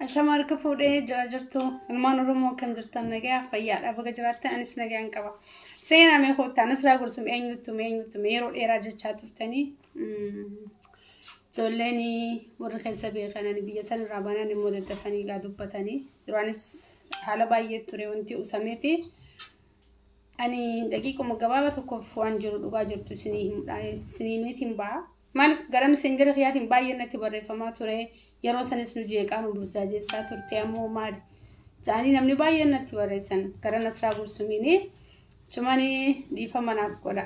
Ashama harka fuudhee jira jirtu ilmaan Oromoo akkam jirtan nagayaa fayyaadha baga jiraattan anis nagayaan qaba. Seenaa mee koottaa Nasraa Gursum eenyuttu mee eenyuttu mee yeroo dheeraa jechaa turtanii ijoolleen warri keessa beekan ani biyya san irraa baanaan immoo daddafanii gaa dubbatanii duraanis haala baay'ee ture wanti usamee fi ani daqiiquma gabaaba tokkoof waan jiru dhugaa jirtu isinii himudha isinii himeetiin ba'a. Maaliif gara messenger kiyyaatiin baay'ee natti barreeffamaa ture. Yeroo sanis nu jeeqaa nu burjaajessaa turte ammoo maali? Ja'anii namni baay'een natti barreessan gara Nasraa Gursumiini. Cumanii dhiifama naaf godha.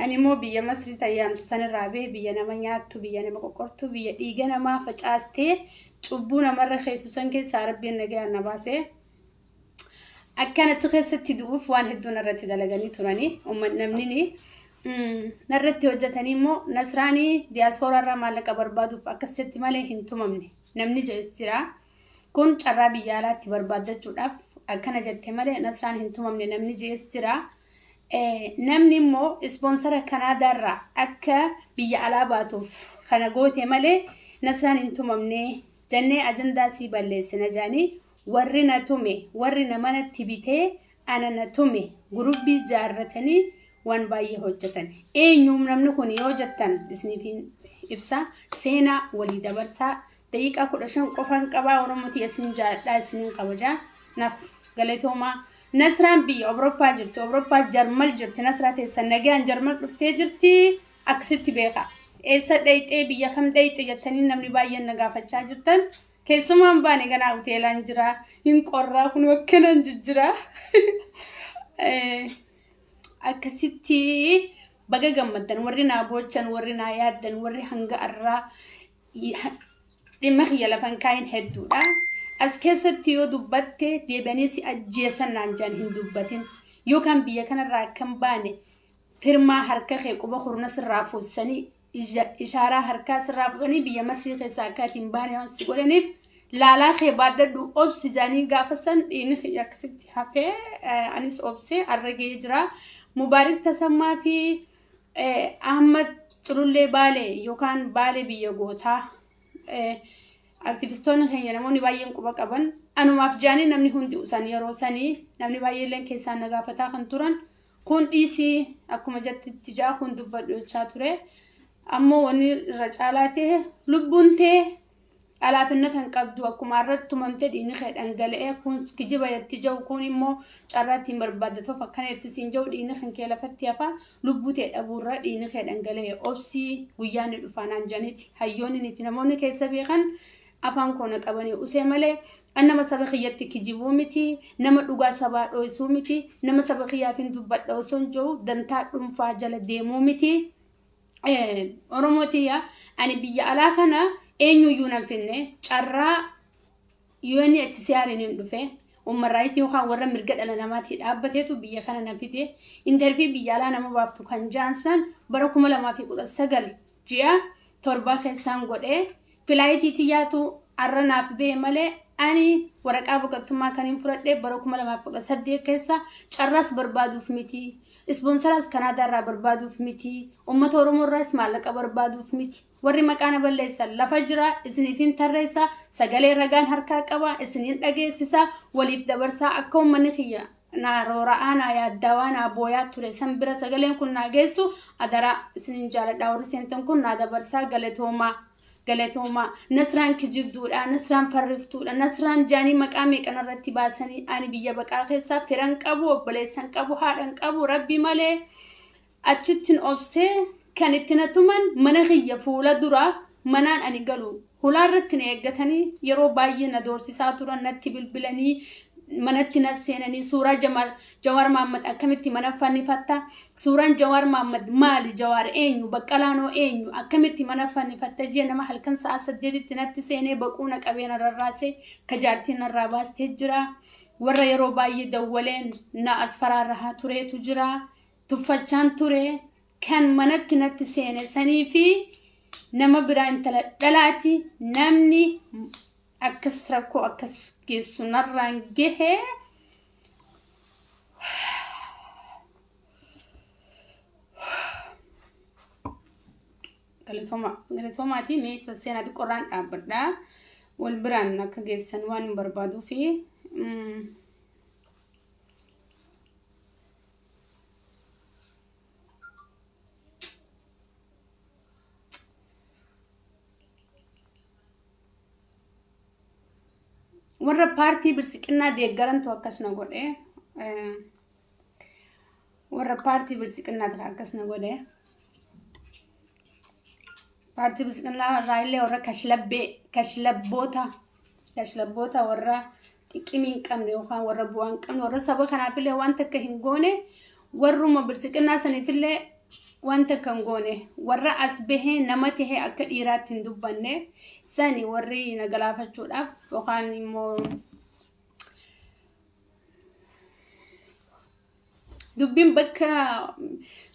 Ani immoo biyya Masrii tayyaamtu sanirraa bee biyya nama nyaattu, biyya nama qoqqortu, biyya dhiiga namaa facaastee cubbuu namarra keessu san keessaa rabbiin nagayaan na baasee. Akkan achi keessatti du'uuf waan hedduu narratti dalaganii turanii namni narratti hojjetanii immoo Nasraanii diyaaspooraa irraa maallaqa barbaaduuf akkasitti malee hin tumamne namni jedhes jira. Kun carraa biyya alaatti barbaaddachuudhaaf akkana jette malee Nasraan hin tumamne namni jedhes jira. Namni immoo ispoonsara Kanaadaarraa akka biyya alaa baatuuf kana goote malee Nasraan hin tumamne jennee ajandaa sii balleessina jedhanii Warri na tume, warri na manatti bitee ana na tume gurubbii jaarratanii waan baay'ee hojjetan. Eenyu namni kun yoo jettan isiniifin ibsa. Seenaa walii dabarsaa. Daqiiqaa 15 qofan qabaa Oromooti isin jaalladhaa isinin kabajaa. Naf galatoomaa. Nasraan biyya Awurooppaa jirti. Awurooppaa Jarmal jirti. Nasraa teessan nagaan Jarmal dhuftee jirti. Akkasitti beeka. Eessa dhayxee biyya kam dhayxe jettanii namni baay'een na gaafachaa jirtan. Keessumaan baane ganaa hoteelaan jira. Hin qorraa kun akkanan jijjira. Akkasitti baga gammaddan warri naa boochan warri naa yaaddan warri hanga arraa dhimma kiyya lafan kaayin hedduudha. As keessatti yoo dubbatte deebi'anii si ajjeesan naan jaan hin dubbatin. Yookaan biyya kanarraa akkan baane firmaa harka kee quba kurna sirraa fuusanii ishaaraa harkaa sirraa fudhanii biyya Masrii keessaa akka ati hin baane waan si godhaniif laalaa kee baadhadhu obsi jaanii gaafa san dhiigni kiyya akkasitti hafee anis obsee arra ga'ee jira. Mubaarik Tasammaa fi Ahmad Culullee Baalee yookaan Baalee biyya gootaa aktivistoonni keenya namoonni baay'een quba qaban anumaaf jaanii namni hundi usan yeroo sanii namni baay'eelleen keessaan na gaafataa kan turan. Kun dhiisii akkuma jettitti ja'a kun dubbadhu jechaa ture. Ammoo wanni irra caalaa ta'e lubbuun tee alaafinnata hin qabdu akkuma har'a tumamte dhiigni kee dhangala'ee kun kijiba jetti ja'u kun immoo carraa ittiin barbaaddatuuf akkana jetti siin ja'u dhiigni kan kee lafatti hafa lubbuu tee dhabuurra dhiigni kee dhangala'e obsii guyyaan ni dhufaa naan jedhaniiti hayyoonni fi namoonni keessa beekan afaan koo na qabanii usee malee an nama saba kiyyatti kijibuu miti nama dhugaa sabaa dhoysuu miti nama saba kiyyaafin dubbadha osoo hin jiru dantaa dhuunfaa jala deemuu miti. Oromoo tiyya ani biyya alaa kana eenyuyyuu nan finne carraa UNHCR hin dhufe Human Rights yookaan warra mirga dhala namaatii dhaabbateetu biyya kana na fide intervii biyya alaa nama baaftu kan jaansan bara 2019 ji'a torbaa keessaan godhee filaayitii tiyyaatu arra naaf ba'e malee ani waraqaa baqattummaa kan hin fudhadhe bara 2018 keessa carraas barbaaduuf miti. Ispoonsaraas Kanaadaa irraa barbaaduuf miti. Uummata Oromoo irraas maallaqa barbaaduuf miti. Warri maqaa na balleessan lafa jira isiniifin tarreessa sagalee ragaan harkaa qaba isiniin dhageessisa waliif dabarsaa akka uummanni kiyya naa roora'aa naa yaaddaawaa naa booyaa ture san bira sagaleen kun naa geessu adaraa isinin jaaladha warri seentan kun naa dabarsaa galatoomaa galatoomaa Nasraan kijibduudha Nasraan farriftuudha Nasraan jaanii maqaa meeqan irratti baasanii ani biyya baqaa keessaa firan qabu obboleessan qabu haadhan qabu rabbi malee achittin obsee kan itti na tuman mana kiyya fuula dura manaan ani galu hulaa irratti na eeggatanii yeroo baay'ee na doorsisaa turan natti bilbilanii manatti na seenanii suuraa Jamaar Jawaar Mahaammad akkamitti mana fannifatta suuraan Jawaar Mahaammad maali Jawaar eenyu Baqqalaanoo eenyu akkamitti mana fannifatta jee nama halkan sa'a 8tti natti seenee baquu na qabee na rarraase ka jaartiin narraa baastee jira warra yeroo baay'ee dawwaleen na asfaraarrahaa tureetu jira tuffachaan ture kan manatti natti seene sanii fi nama biraa intala dhalaati namni akkas rakkoo akkas geessu narraan gahe. Galatooma galatoomaati mee seenaa xiqqoorraan dhaabbadha. Wal biraan akka geessan waan hin barbaaduu fi warra paartii bilsiqinnaa deeggarantu akkas na godhe. Warra paartii bilsiqinnaatu akkas na godhe. Paartii bilsiqinnaa irraa illee warra kashlabbee kashlabboota kashlabboota warra xiqqimii hin qabne yookaan warra bu'aa hin qabne warra saba kanaaf illee waan takka hin goone warruma bilsiqinnaa saniif illee waan takka hin goone warra as bahee nama tahee akka dhiiraatti hin dubbanne sani warri na galaafachuudhaaf yookaan immoo Dubbiin bakka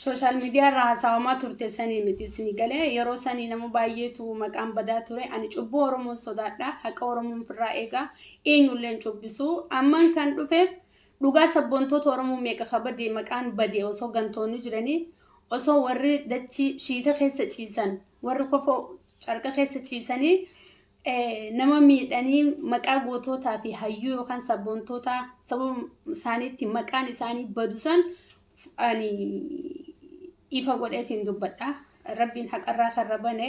sooshaal miidiyaa irraa haasawamaa turte sanii miti isinii galee yeroo sanii nama baay'eetu maqaan badaa ture ani cubbuu Oromoon sodaadha haqa Oromoon firraa eegaa eenyullee hin cubbisu amman kan dhufeef dhugaa sabboontoota Oromoo meeqa ka bade maqaan bade osoo gantoonni jiranii osoo warri dachii shiita keessa ciisan warri kofoo carqa keessa ciisanii nama miidhanii maqaa gootootaa fi hayyuu yookaan sabboontootaa sababa isaaniitti maqaan isaanii badu san ani ifa godheetiin dubbadha. Rabbiin haqarraa karra bane.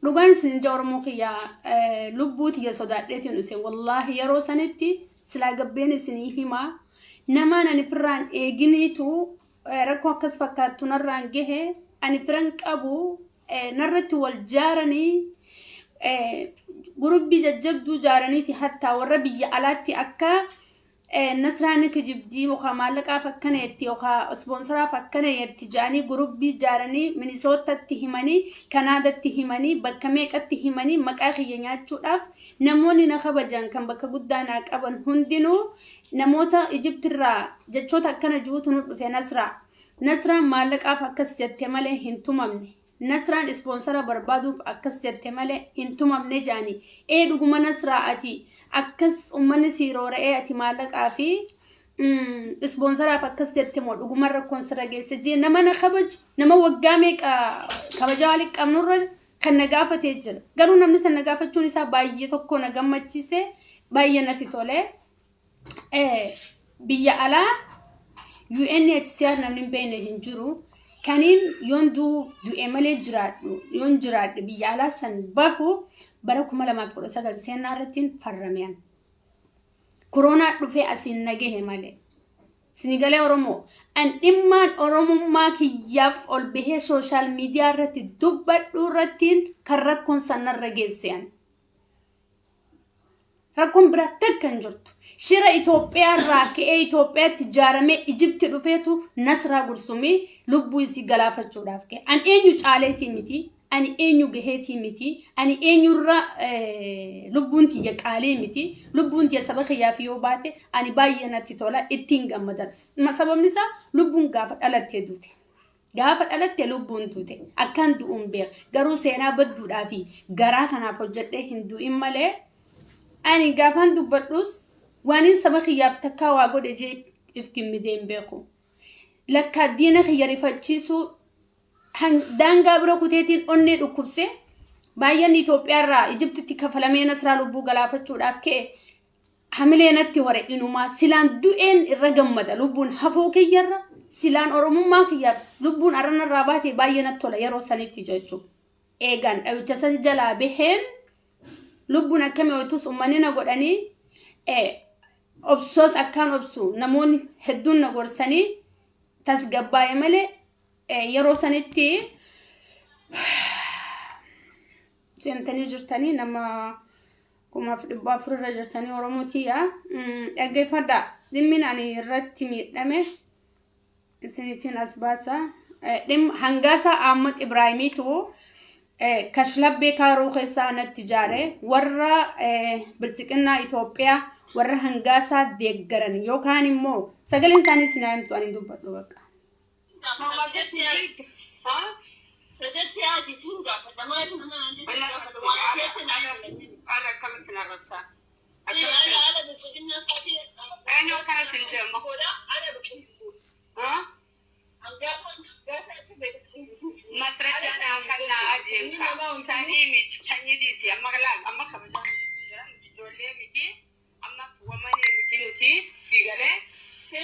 Dhugaan isin ija Oromoo kiyya lubbuu tiyya sodaadheetiin dhuse wallaahi yeroo sanitti silaa gabbeen isinii himaa namaan ani firraan eeginiitu rakkoo akkas fakkaattu narraan gahe ani firan qabu narratti wal jaaranii gurubbii jajjabduu jaaraniiti hattaa warra biyya alaatti akka Nasraan ni kijibdii yookaan maallaqaaf akkana jetti yookaan ispoonsaraaf akkana jetti jedhanii gurubbii ijaaranii Minisootatti himanii Kanaadatti himanii bakka meeqatti himanii maqaa kiyya nyaachuudhaaf namoonni na kabajan kan bakka guddaa naa qaban hundinuu namoota Ijiptirraa jechoota akkana jirutu nu dhufe Nasraa. Nasraan maallaqaaf akkas jette malee hin tumamne. Nasraan ispoonsara barbaaduuf akkas jette malee hin tumamne jaani. Ee dhuguma Nasraa ati akkas ummanni sii roora'ee ati maallaqaa fi ispoonsaraaf akkas jette moo dhuguma rakkoon sirra geesse jee nama na kabaju nama waggaa meeqa kabajaa waliin qabnurra kan na gaafatee jira. Garuu namni san na gaafachuun isaa baay'ee tokko na gammachiise baay'ee natti tole. Biyya alaa UNHCR namni hin beekne hin jiru. Kaniin yoon du'e malee jiraadhu yoon jiraadhe biyya alaa san bahu bara 2019 seenaa irratti farrameen. Koronaa dhufee asiin na gahe malee. Sinigalee Oromoo an dhimmaan Oromummaa kiyyaaf ol bahee sooshaal miidiyaa irratti dubbadhu irrattiin kan rakkoon sanarra geesse an. Rakkoon biraa takka hin jirtu. Shira Itoophiyaa irraa ka'ee Itoophiyaatti ijaaramee Ijipti dhufeetu Nasraa Gursumii lubbuu isii galaafachuudhaaf ka'e. Ani eenyu caaleetii miti. Ani eenyu gaheetii miti. Ani eenyurra lubbuun tiyya qaalii miti. Lubbuun tiyya saba kiyyaaf yoo baate ani baay'ee natti tola ittiin gammada. Sababni isaa lubbuun gaafa dhalattee duute. Gaafa dhalatte lubbuun duute. Akkan du'uun beeka. Garuu seenaa badduudhaa fi garaa kanaaf hojjedhee hin du'in malee ani gaafaan dubbadhus waanin saba kiyyaaf takkaa waa godhe jee if gimmidee hin beeku. Lakkaa diina kiyya rifachiisuu daangaa bira kuteetiin onnee dhukkubse baay'een Itoophiyaarraa Ijiptitti kafalamee Nasraa lubbuu galaafachuudhaaf ka'e hamilee natti hore inumaa silaan du'een irra gammada lubbuun hafuu kiyyarra silaan oromummaa kiyyaaf lubbuun arranarraa baate baay'ee natti tola yeroo sanitti jechuudha. Eegaan dhawicha san jalaa baheen lubbuun akkami ho'itus uummanni na godhanii obsoos akkaan obsu namoonni hedduun na gorsanii tasgabbaa'e malee yeroo sanitti seentanii jirtanii nama 1400 irra jirtanii Oromoo tiyya dhaggeeffadha. Dhimmin ani irratti miidhame isiniifin as baasa. Hangaasaa Ahmad Ibraahimiitu kashlabbee kaaroo keessaa natti ijaare warra biltsiqinnaa Itoophiyaa warra hangaasaa deeggaran yookaan immoo sagaleen isaanii isin haa himtu ani hin dubbadhu bakka. Ana akkamitti na arrabsaa? Eenyu akkana siin jedhamu? malee miti. Ammas wamanee miti nuti si galee. Hin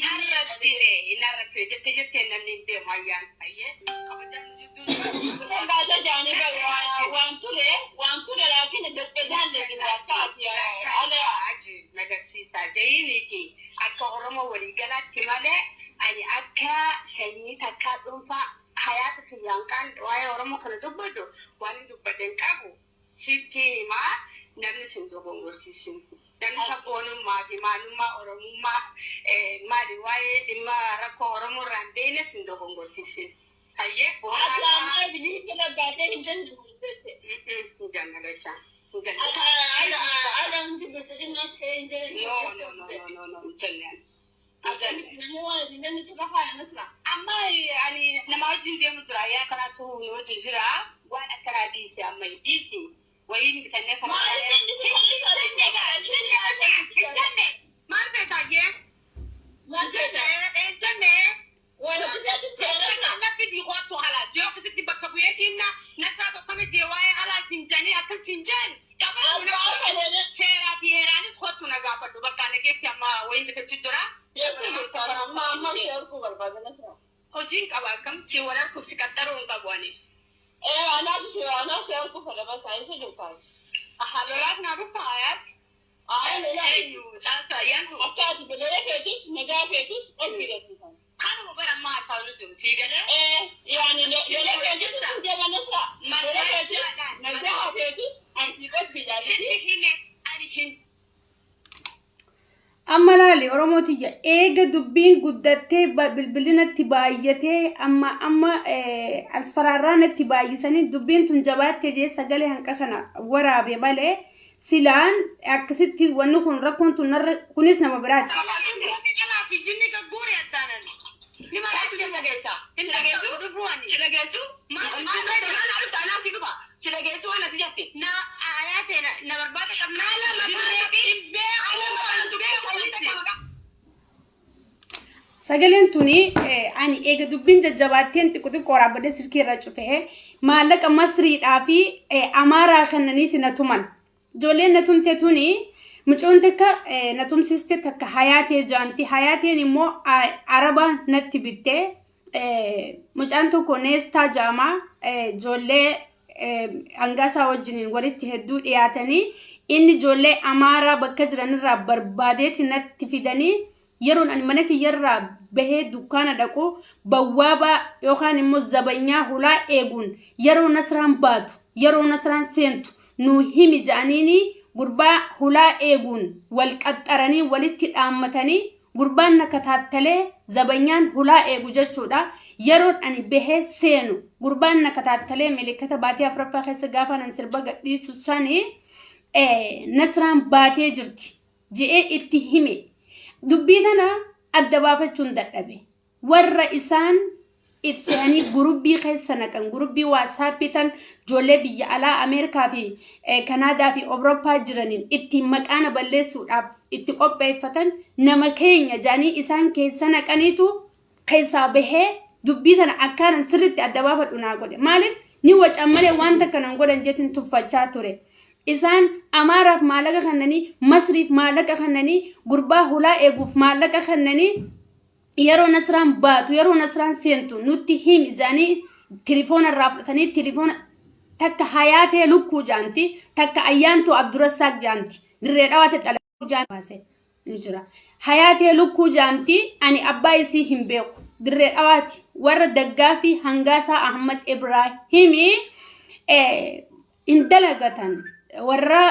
arrabsine, hin arrabsine jette jettee namni hin deemu ayyaan ayyee kabajaan jidduu. Nagarsiisaa jahiiniti akka Oromoo waliigalaatti malee ani akka sanyii takkaa dhuunfaa hayaata kiyyaan kaan waa'ee Oromoo kana dubbadhu waan hin dubbadhe hin qabu. Sitti himaa, namni sin dogongorsiisin. Namni sabboonummaa fi maalummaa Oromummaa, maali, waa'ee dhimma rakkoo Oromoo irraa hin beekne sin dogongorsiisin. Hayyee boonaa hin jannalachaa. Hin jannalachaa. No, no, no, no, no, no, hin jenne. Hin jenne. Amma ani nama wajjin deemu jira. Ayyaa kanaatu nu wajjin jira. Waan akkanaa dhiisi, amma dhiisi. Wayiin bitannee kana. Hin jenne. Maal feetaa jee? Hin jenne. Natti diikootu haala. Yoo akkasitti bakka bu'eetiin nasaa tokko jee waa'ee alaa hin janii akkas hin jeen. Qabatu seeraa fi heeraanis kottu na gaafadhu. Bakka ana geetti amma wayiin bitachuu jira. Hojiin qaba, akkam si wal harkuuf si qaxxaruu hin qabu ani. Aha, lolaaf naa dhufa ayaat. Eenyu caaltu ayyaantu. Kanuma bara ammaa haasa'u jiru sii galee. Sitti hime ani hin Amma laali Oromootiyya, eega dubbiin guddattee bilbilinatti baay'atee amma amma asfaraarraa natti baay'isanii dubbiin tun jabaattee jee sagalee hanqa kana waraabe malee silaan akkasitti wanni kun rakkoon tun narra kunis nama biraati. Dhalaa fi jinni gagguure addaanan. Ni maal si dhageessa? Hin dhageessu? Dhufuu ani. Si dhageessu? Maal Maal dhufta? Anaa si dhufa. Si dhageessu waan ati jette. Na aayaa ta'e na barbaada qabnaa lama hin beeku. Sagaleen tuni ani eega dubbiin jajjabaatteen xiqqoo xiqqoo waraabadhee silkii irra cufee maallaqa Masriidhaa fi Amaaraa kennaniiti na tuman. Ijoolleen na tumte tuni mucoon takka na tumsiste, takka Hayaatee jaanti. Hayaateen immoo Araba natti bitte. Mucaan tokko Neestaa jaamaa, ijoollee hangaasaa wajjiniin walitti hedduu dhiyaatanii, inni ijoollee Amaaraa bakka jiranirraa barbaadeeti natti fidanii, yeroon ani mana kiyyarraa bahee dukkaana dhaqu bawwaabaa yookaan immoo zabanyaa hulaa eeguun yeroo Nasraan baatu, yeroo Nasraan seentu nuu himi ja'aniini, gurbaa hulaa eeguun wal qaxxaranii walitti dhaammatanii, gurbaan na kataattalee, zabanyaan hulaa eegu jechuudha. Yeroon ani bahee seenu gurbaan na kataattalee, milikkata baatii afuraffaa keessa gaafa nan sirba gadhiisu sanii Nasraan baatee jirti je'ee itti hime. Dubbii tana adda baafachuun dadhabe. Warra isaan ibsanii gurubbii keessa naqan, gurubbii WhatsAppii tan ijoollee biyya alaa Ameerikaa fi Kanaadaa fi Awurooppaa jiraniin ittiin maqaana balleessuudhaaf itti qopheeffatan, nama keenya jaanii isaan keessa naqaniitu keessaa bahee dubbii tana akkaanan sirriitti adda baafadhu naa godhe. Maaliif ni wacan malee wanta kanan godhan jeetiin tuffachaa ture. Isaan Amaaraaf maallaqa kennanii, Masriif maallaqa kennanii, gurbaa hulaa eeguuf maallaqa kennanii, yeroo Nasraan baatu, yeroo Nasraan seentu nutti himi jedhanii tilifoona irraa fudhatanii, tilifoona takka Hayaatee Lukkuu jaanti, takka Ayyaantuu Abdurassaaq jaanti, Dirree Dhawaatti dhala jaan baase ni jira. Hayaatee Lukkuu jaanti, ani abbaa isii hin beeku. Dirree Dhawaati warra Daggaa fi Hangaasaa Ahmad Ibraahimii hin dalagatan, warra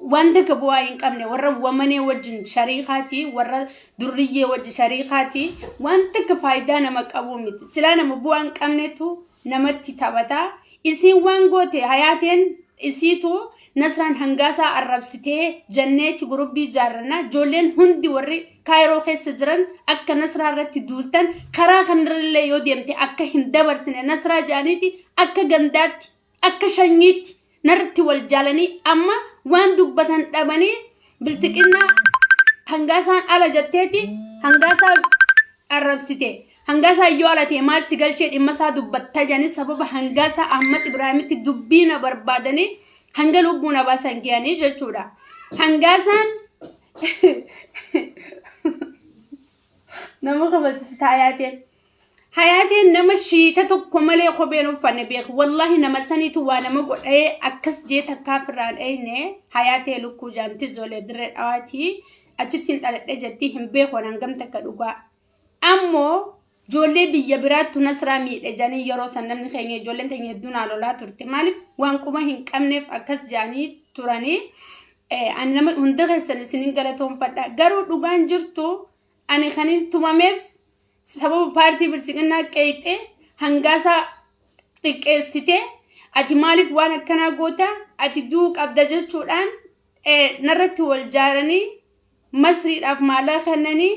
wanta akka bu'aa hin qabne, warra wamanee wajjin shariikaati, warra durriyyee wajjin shariikaati, wanta akka faayidaa nama qabu miti. Silaa nama bu'aa hin qabnetu namatti taphata. Isiin waan goote, Hayaateen isiitu Nasraan Hangaasaa arrabsitee janneeti gurubbii jaarranna, ijoolleen hundi warri Kaayiroo keessa jiran akka Nasraa irratti duultan, karaa kanarrallee yoo deemte akka hin dabarsine Nasraa jedhaniiti, akka gandaatti akka shanyiitti narratti wal jaalanii, amma waan dubbatan dhabanii bilxiqinnaa Hangaasaan ala jetteeti Hangaasaa arrabsite. Hangaasaa yoo ala ta'e maal si galchee dhimma isaa dubbatta jedhanii sababa Hangaasaa Ahmad Ibraahimitti dubbii na barbaadanii hanga lubbuu na baasan gahanii jechuudha. Hangaasaan nama kofalchisa hayaateen. Hayaateen nama shiita tokko malee kopheen uffanne beeku. Wallaahi nama saniitu waa nama godhee akkas jee takkaa firraan eeyne hayaatee lukkuu jaamti ijoollee dirree dhawaatii achittiin dhaladhe jettii hin beeku hangam takka dhugaa. Ammoo ijoollee biyya biraattu Nasraa miidhe jedhanii yeroo san namni keenya ijoolleen teenya hedduu naa lolaa turte. Maaliif waan quba hin qabneef akkas jedhanii turanii. Ani nama hunda keessan isinin galatoonfadha. Garuu dhugaan jirtu ani kan hin tumameef sababa paartii bilisiqinnaa qeeyxee hangaasaa xiqqeessite ati maaliif waan akkanaa goota ati du'uu qabda jechuudhaan narratti wal jaaranii Masriidhaaf maallaqa kennanii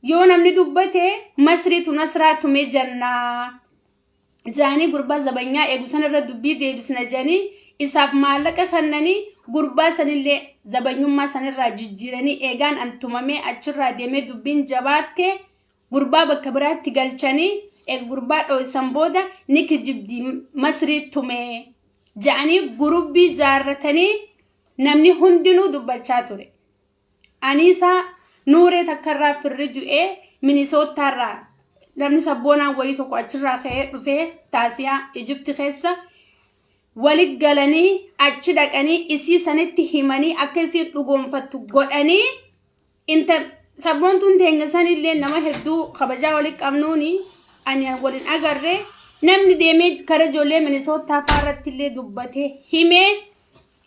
yoo namni dubbate Masriitu Nasraa tume jennaa jaanii gurbaa zabanyaa eegu sanarra dubbii deebisna jedhanii isaaf maallaqa kennanii gurbaa sanillee zabanyummaa sanirraa jijjiiranii eegaan an tumamee achirraa deemee dubbiin jabaatte gurbaa bakka biraatti galchanii eega gurbaa dhoysan booda ni kijibdi Masrii tume ja'anii gurubbii jaarratanii namni hundinuu dubbachaa ture. Aniisaa Nuuree takkarraa firri du'ee Minisoottaarraa namni sabboonaan wayii tokko achirraa ka'ee dhufee taasiyaa Ijipti keessa wali galanii achi dhaqanii isii sanitti himanii akka isiin dhugoonfattu godhanii inta sabboontuun teenya sanillee nama hedduu kabajaa wali qabnuuni ani walin agarre namni deemee kara ijoollee Minisoottaa faarratti illee dubbatee himee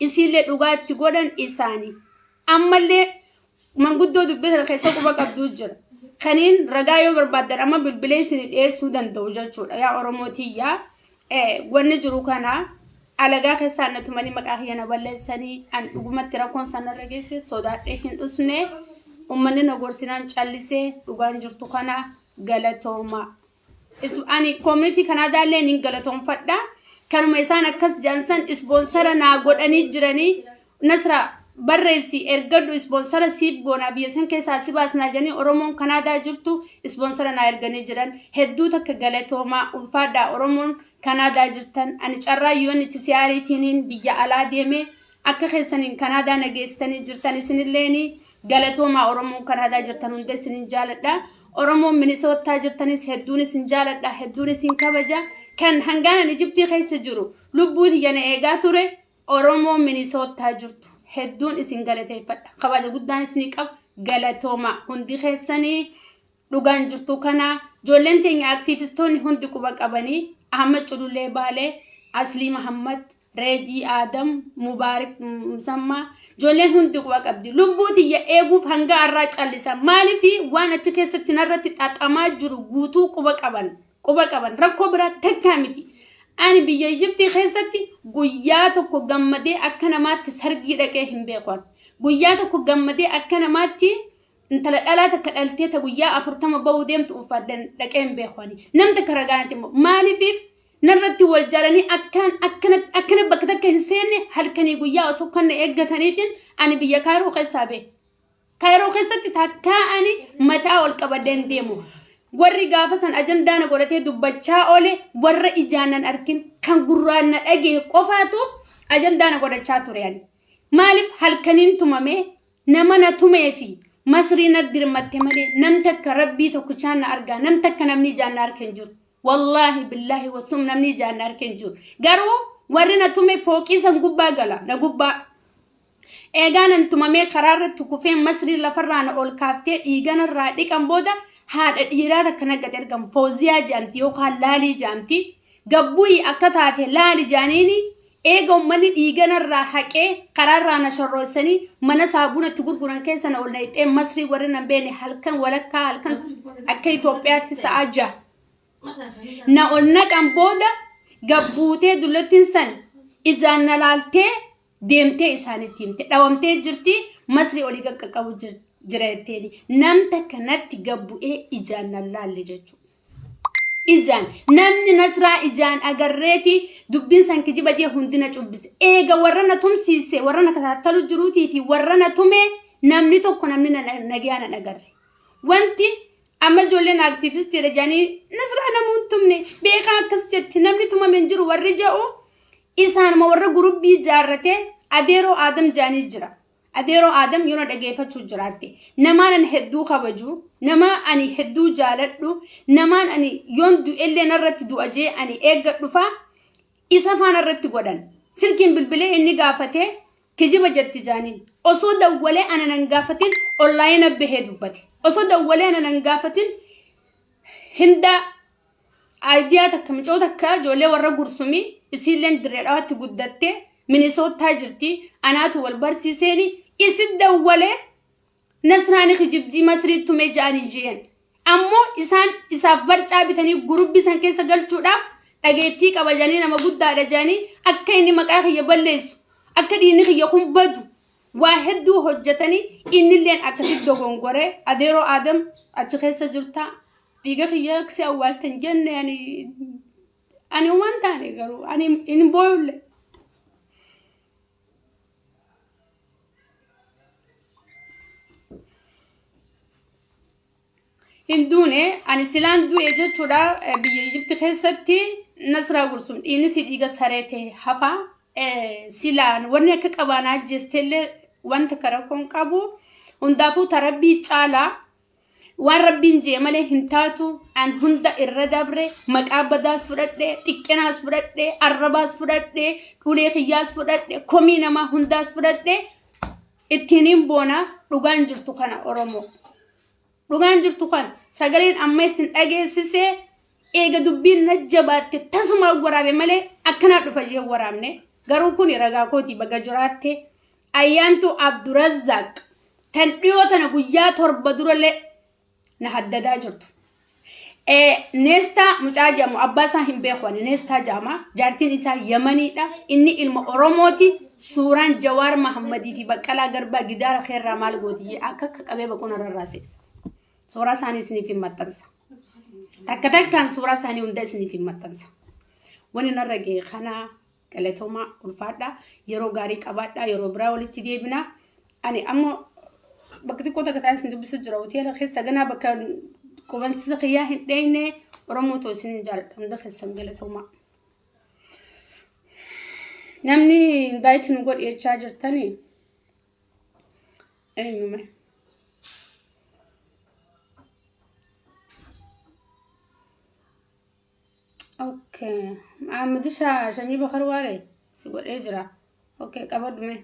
isiillee dhugaa itti godhan isaani. Ammallee manguddoo dubbii sana keessa quba qabduu jira. Kaniin ragaa yoo barbaaddan amma bilbilee isin dhiyeessuu danda'u jechuudha. Yaa Oromoo tiyyaa wanni jiru kana alagaa keessaa na tumanii maqaa kiyya na balleessanii an dhugumatti rakkoon sanarra geesse sodaadhee hin dhusne uummanni na gorsinaan callisee dhugaan jirtu kana galatooma. Ani community Kanaadaa illee nin galatoonfadha. Kanuma isaan akkas jedhan san ispoonsara naa godhanii jiranii Nasra barreessi ergadhu ispoonsara siif goonaa biyya san keessaa si baasnaa jedhanii Oromoon Kanaadaa jirtu ispoonsara naa erganii jiran hedduu takka galatoomaa ulfaadhaa Oromoon Kanaadaa jirtan ani carraa UNHCR-tiiniin biyya alaa deeme akka keessaniin Kanaadaa na geessitanii jirtan isinilleeni galatoomaa Oromoon Kanaadaa jirtan hunda isinin jaaladha. Oromoon Minisoottaa jirtanis hedduun isin jaaladha hedduun isin kabaja kan hangaanan Ijiptii keessa jiru lubbuu tiyya na eegaa ture Oromoon Minisoottaa jirtu hedduun isin galateeffadha kabaja guddaan isinii qaba galatoomaa hundi keessanii dhugaan jirtu kana ijoolleen teenya aktiivistoonni hundi quba qabanii Ahmad Culullee Baalee Aslii Mahammad Reedii Aadam Mubaarik Musammaa ijoolleen hundi quba qabdi lubbuu tiyya eeguuf hanga har'aa callisa maaliif waan achi keessatti narratti xaxamaa jiru guutuu quba qaban quba qaban rakkoo biraa takkaa miti ani biyya Ijiptii keessatti guyyaa tokko gammadee akka namaatti sargii dhaqee hin beeku guyyaa tokko gammadee akka namaatti intala dhalaa takka dhaltee ta guyyaa 40 bahuu deemtu uffadhan dhaqee hin beeku ani. Nam takka ragaa natti immoo maaliifiif narratti wal jaalanii akkaan akkana akkana bakka takka hin seenne halkanii guyyaa osoo kan na eeggataniitiin ani biyya Kaayiroo keessaa ba'e. Kaayiroo keessatti takkaa ani mataa ol qabadhee hin deemu. Warri gaafa san ajandaa na godhatee dubbachaa oole warra ijaan nan arkin kan gurraan na dhagahe qofaatu ajandaa na godhachaa ture ani. Maaliif halkaniin tumamee Nama na tumee fi masrii na dirmatte malee nam takka rabbii tokkichaan na argaa nam takka namni ijaan na arke hin jiru. Wallaahi billaahi wasum namni ijaan na arke hin jiru. Garuu warri na tume fooqii san gubbaa gala na gubbaa. Eegaa nan tumamee karaa irratti kufee masrii lafarraa na ol kaaftee dhiiganarraa dhiqan booda haadha dhiiraa takka na gad ergan fooziyaa jedhamti yookaan laalii jedhamti. Gabbu'i akka taate laali jedhaniini Eega ummanni dhiiga narraa haqee karaarraa na shorrooysanii mana saabuna itti gurguran keessa na ol nayxee Masrii warri nan beekne halkan walakkaa halkan akka Itoophiyaatti sa'a 6 na ol naqan booda gabbuutee dullattiin san ijaan na laaltee deemtee isaanitti himte dhawamtee jirti Masrii olii qaqqabu jira jetteeni nam takka natti gabbu'ee ijaan na laalle jechuudha. Ijaan namni Nasraa ijaan agarreeti dubbiin san kijiba jee hundina cubbise. Eega warra na tumsiise warra na kataattalu jiruutii fi warra na tume namni tokko namni na nagayaa na agarre. Wanti Amma ijoolleen aktiivistiidha jedhanii Nasraa namuu hin tumne beekaa akkas jetti namni tumame hin jiru warri jedhu isaanuma warra gurubbii ijaarratee adeeroo Aadam jedhanii jira. Adeeroo Aadam yoo na dhageeffachuu jiraatte namaan ani hedduu kabaju nama ani hedduu jaaladhu namaan ani yoon du'ellee narratti du'a jee ani eeggadhu faa isa faana irratti godhan. Silkiin bilbilee inni gaafatee kijiba jetti jaaniin. Osoo dawwalee ana nan gaafatin onlaayina bahee dubbate. Osoo dawwalee ana nan gaafatin hinda aayidiyaa takka micoo takka ijoollee warra gursumii isiilleen dirree dhawaatti guddattee Minisoottaa jirti anaatu wal barsiiseeni isin dawwalee Nasraani kijibdii masrii tume ja'anii jeen. Ammoo isaan isaaf barcaa bitanii gurubbii san keessa galchuudhaaf dhageettii qaba jedhanii nama guddaadha jedhanii akka inni maqaa kiyya balleessu akka dhiinni kiyya kun badu waa hedduu hojjetanii innilleen akkasitti dogongoree adeeroo Aadam achi keessa jirta dhiiga kiyya si awwaaltan jenne ani ani waan taane garuu ani hin booyulle. Hin duune ani silaan du'e jechuudha biyya Ijipti keessatti Nasraa Gursum dhiigni si dhiiga saree ta'e hafa silaan wanni akka qabaanaa ajjeesteellee wanta karakkoon qabu hundaafuu tarabbii caalaa Waan rabbiin je'e malee hin taatu an hunda irra dabre maqaa badaas fudhadhe xiqqinaas fudhadhe arrabaas fudhadhe ulee kiyyaas fudhadhe komii namaa hundaas fudhadhe ittiin hin boona dhugaan jirtu kana oromoo dhugaan jirtu kana sagaleen amma isin dhageessise eega dubbiin na jabaatte tasumaa waraabe malee akkanaa dhufa jee waraabne garuu kun ragaa kootii baga jiraatte Ayyaantuu Abdurazzaaq tan dhiyoo tana guyyaa 7 durallee na haddadaa jirtu. Neestaa mucaa jedhamu abbaa isaa hin beeku ani Neestaa jedhama. Jaartiin isaa Yamaniidha. Inni ilma Oromooti. Suuraan Jawaar Mahammadii fi Baqqalaa Garbaa gidaara keerraa maal gooti akka akka qabee baquu narra raaseessa. Suuraa isaanii isiniif hin maxxansa. Takka takkaan suuraa isaanii hunda isiniif hin maxxansa. Wani narra ga'e kanaa Galatoomaa ulfaadhaa yeroo gaarii qabaadhaa yeroo biraa walitti deebinaa. Ani amma bakka xiqqoo takka taa'ee isin dubbisu jira hoteela keessa ganaa bakka qubansiisa kiyyaa hin dheeyne Oromoo too isin jaaladha hunda keessan galatoomaa. Namni invite nu godhi jechaa jirtanii eenyume? Okay. Ahmadisha shanyii bakar waare si godhee jira. Okay, qabadhu mee.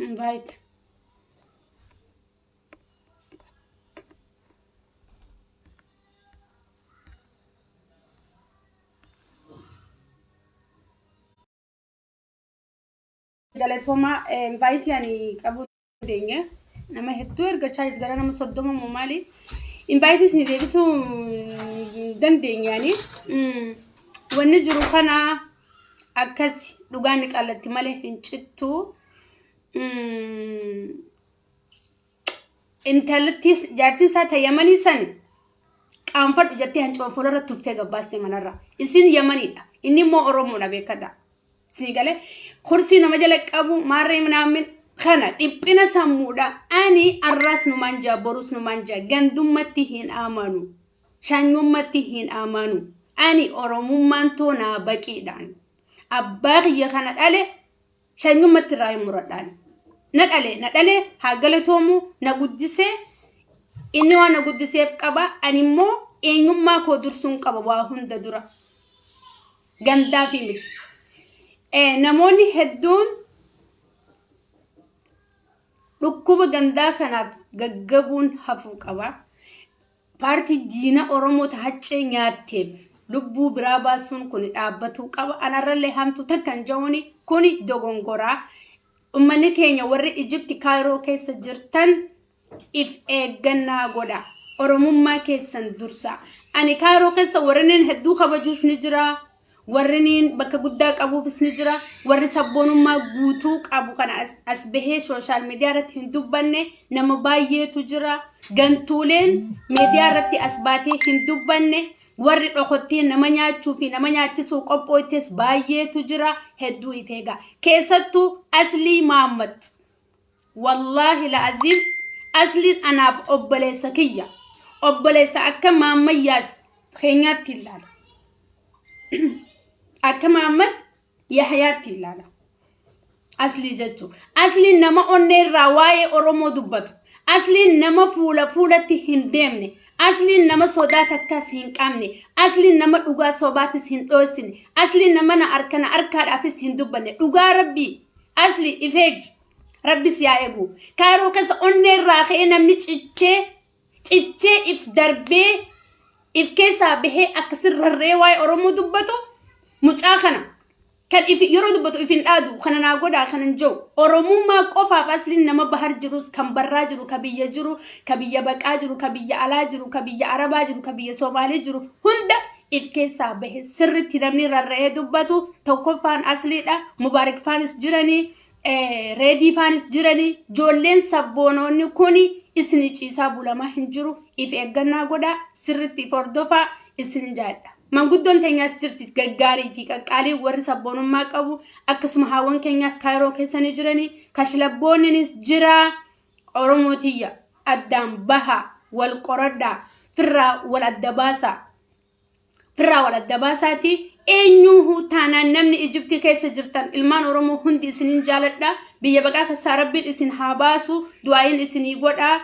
Invite. Galatoomaa invaayitii ani qabuu dandeenye nama hedduu ergachaa jirti gara nama 30 moo maali invaayitii isin deebisuu hin dandeenye ani wanni jiru kana akkas dhugaan ni qallatti malee hin cittu intalattis jaartiin isaa ta yamanii sani qaanfadhu jettee hancuma fuularra tuftee gabbaaste manarra isin yamaniidha inni immoo oromoodha beekadha. Isinii galee kursii nama jala qabu maarree minaamin kana dhiphina sammuudha. Ani arraas numaan jaa borus numaan jaa gandummatti hin amanu. Shanyummatti hin amanu. Ani oromummaan too naa baqiidhaan. Abbaa kiyya kana dhale shanyummatti irraa hin muradhaan. Na dhale na dhale haa galatoomu na guddisee inni waan na guddiseef qaba ani immoo eenyummaa koo dursuun qaba waa hunda dura. Gandaafi miti. Namoonni hedduun dhukkuba gandaa kanaaf gaggabuun hafuu qaba. Paartii diina Oromoo ta haccee nyaatteef lubbuu biraa baasuun kun dhaabbatuu qaba. Anarrallee hamtuu takka hin ja'uuni kuni dogongoraa. Ummanni keenya warri Ijipti Kaayiroo keessa jirtan if eeggannaa godha. Oromummaa keessan dursa. Ani Kaayiroo keessa warreen hedduu kabajuus ni jira. Warreen bakka guddaa qabuufis ni jira. Warri sabboonummaa guutuu qabu kana as bahee sooshaal miidiyaa irratti hin dubbanne nama baay'eetu jira. Gantuuleen miidiyaa irratti as baatee hin dubbanne. Warri dhokottee nama nyaachuu fi nama nyaachisuu qophooytes baay'eetu jira hedduu if eegaa. Keessattuu Aslii Mahammad. Wallaahi la'aziim Asliin anaaf obboleessa kiyya. Obboleessa akka Maammayyaas keenyaatti ilaala. Akka Mahammad Yahyaatti ilaala. Aslii jechuun. Asliin nama onnee irraa waa'ee Oromoo dubbatu. Asliin nama fuula fuulatti hin deemne. Asliin nama sodaa takkas hin qabne. Asliin nama dhugaa sobaatis hin dhoosine. Asliin nama na harka na harkaadhaafis hin dubbanne. Dhugaa rabbii. Asli if eegi. Rabbi si haa eegu. Kaayiroo keessa onnee irraa ka'ee namni cichee cichee if darbee if keessaa bahee akkasi rarree waa'ee Oromoo dubbatu mucaa kana kan if yeroo dubbatu if hin dhaadu kana naa godhaa kana hin jiru Oromummaa qofaaf asliin nama bahar jirus kan barraa jiru ka biyya jiru ka biyya baqaa jiru ka biyya alaa jiru ka biyya arabaa jiru ka biyya Somaalii jiru hunda if keessaa bahe sirritti namni rarra'ee dubbatu tokkoffaan asliidha mubaarik faanis jiranii reedii faanis jiranii ijoolleen sabboonoonni kuni isinii ciisaa bulamaa hin jiru if eeggannaa godhaa sirritti if hordofaa isin jaadha. Manguddoon teenyaas jirti gaggaarii fi qaqqaalii warri sabboonummaa qabu akkasuma haawwan keenyaas kaayiroo keessa ni jiranii kashlabboonnis jira Oromootiyya addaan baha wal qoradhaa firraa wal adda baasaa. Firraa wal adda baasaati. Eenyuuhuu taanaan namni Ijiptii keessa jirtan ilmaan Oromoo hundi isinin jaaladha. Biyya baqaa keessaa rabbiin isin haa baasu. Du'aayin isinii godhaa.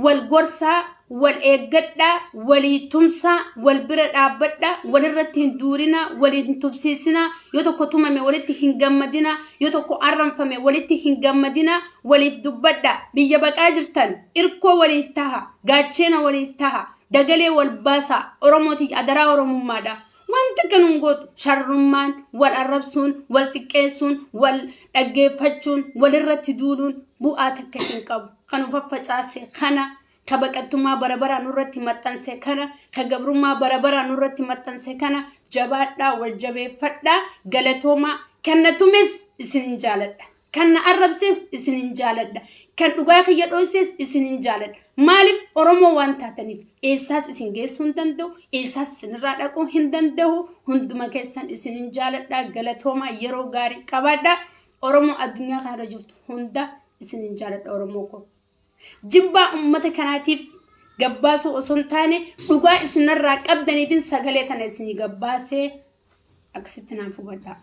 Wal gorsaa, wal eeggadhaa, walii tumsaa, wal bira dhaabbadhaa, walirratti hin duurinaa, walii hin tumsiisinaa, yoo tokko tumame walitti hin gammadinaa, yoo tokko arranfame walitti hin gammadinaa, waliif dubbadhaa. Biyya baqaa jirtan irkoo waliif taha, gaacheena waliif taha. Dagalee wal baasaa Oromooti adaraa Oromummaadha. Wanti akka nun gootu sharrummaan, wal arrabsuun, wal xiqqeessuun, wal dhaggeeffachuun, walirratti duuluun bu'aa takka hin qabu. Kan of faffacaase kana, ka baqattummaa bara baraa nurratti maxxanse kana, ka gabrummaa bara baraa nurratti maxxanse kana jabaadhaa, wal jabeeffadhaa, galatoomaa. Kan na tumes isinin jaaladha. Kan na arrabses isinin jaaladha. Kan dhugaa kiyya dhoyses isinin jaaladha. Maaliif Oromoo waan taataniif eessaas isin geessuu hin danda'u, eessaas isinirraa dhaquu hin danda'u. Hunduma keessan isinin jaaladha. Galatoomaa yeroo gaarii qabaadha. Oromoo addunyaa kanarra jirtu hunda isinin jaaladha Oromoo koo. Jibbaa uummata kanaatiif gabbaasuu osoo hin taane dhugaa isinirraa qabdaniifin sagalee tana isinii gabbaasee akkasitti naaf hubadhaa.